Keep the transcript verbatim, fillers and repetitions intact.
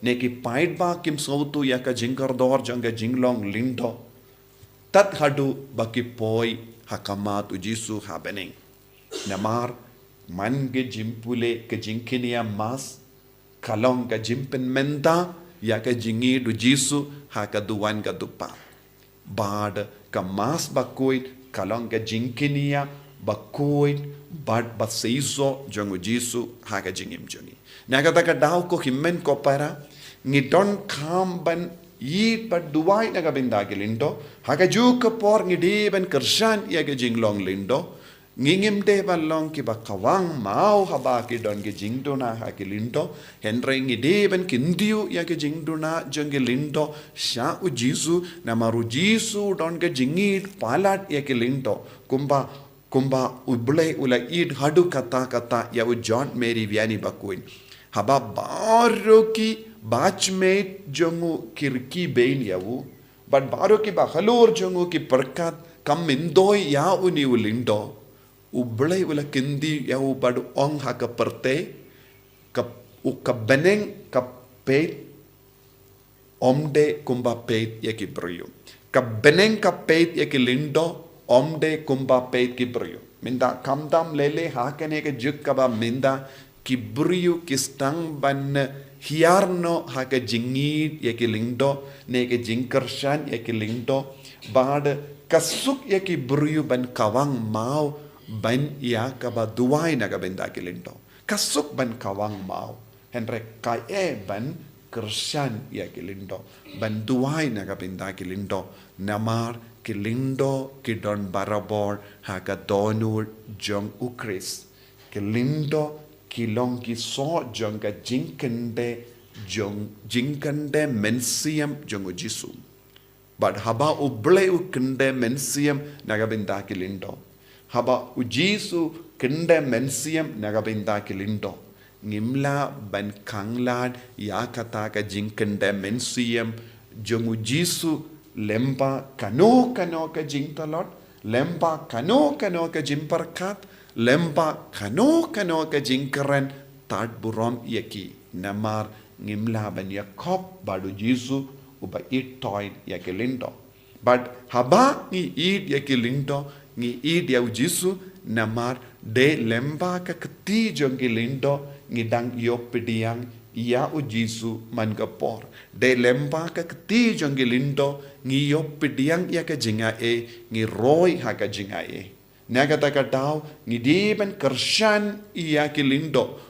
Ne ki paidbah kim sngewthuh ïa ka jingkordor jong ka jinglong lyngdoh tad haduh ba ki poi ha khmat U Jisu ha bneng. Namar man ka jingpule, ka jingkñia Mass ka long ka jingpynmynta ïa ka jingïeid U Jisu ha ka duwan ka dupa. Bad ka Mass bakhuid ka long ka jingkñia bakhuid bad baseisoh jong U Jisu ha ka jingim jong ngi. Na kata ka daw, ko hynmen ko para, ngi donkam ban ïeid bad duwai na ka bynta ki lyngdoh. Ha kajuh ka por ngi dei ban kyrshan ïa ka jinglong lyngdoh. Ngi ngim dei ban long kiba kawang maw haba ki don ki jingduna ha ki lyngdoh. Hynrei ngi dei ban kyntiew ïa ka jingduna jong ki lyngdoh sha U Jisu, namar U Jisu u don ka jingïeid palat ïa ki lyngdoh. Kumba, kumba U Blei u la ïeid haduh katta katta ïa u John Mary Vianney bakhuid. Haba baroh ki batchmate jong u ki rkhie beiñ ïa u, bad baroh kiba halor jong u ki pyrkhat kam myntoi ïa une u lyngdoh, U Blei u la kyntiew ïa u bad u ong ha ka pyrthei, ka, u, ka bneng ka peit ym dei kumba peit ïa ki briew. Ka bneng ka peit ïa ki lyngdoh ym dei kumba peit ki briew. Mynta khamtam lei lei ha kane ka juk kaba mynta ki briew ki sdang ban hiar noh ha ka jingïeid ïa ki lyngdoh ne ka jingkyrshan ïa ki lyngdoh. Bad ka suk ïa ki briew ban kawang maw ban ïa kaba duwai na ka bynta ki lyngdoh. Ka suk ban kawang maw. Hynrei kaei ban kyrshan ïa ki lyngdoh, ban duwai na ka bynta ki lyngdoh. Namar ki lyngdoh ki don barabor ha ka dohnud jong U Khrist. Ki lyngdoh ki long ki soh jong ka jingkyndit, jong jingkyndit mynsiem jong U Jisu. Bad haba U Blei u kyndit mynsiem na ka bynta ki lyngdoh, haba U Jisu kyndit mynsiem na ka bynta ki lyngdoh, ngim lah ban khanglad ïa kata ka jingkyndit mynsiem jong U Jisu lyngba kano kano ka jingtlot, lyngba kano kano ka jingpyrkhat, lyngba kano kano ka jingkren tad burom ïa ki. Namar ngim lah ban ïakhop bad U Jisu uba ïeit toit ïa ki lyngdoh. Bad haba ngi ïeit ïa ki lyngdoh, ngi ïeit ïa U Jisu, namar dei lyngba ka kti jong ki lyngdoh ngi dang ïoh pdiang ïa U Jisu man ka por. Dei lyngba ka kti jong ki lyngdoh ngi ïoh pdiang ïa ka jingaiei, ngi roi ha ka jingaiei. Na kata ka daw ngi dei ban kyrshan ïa ki lyngdoh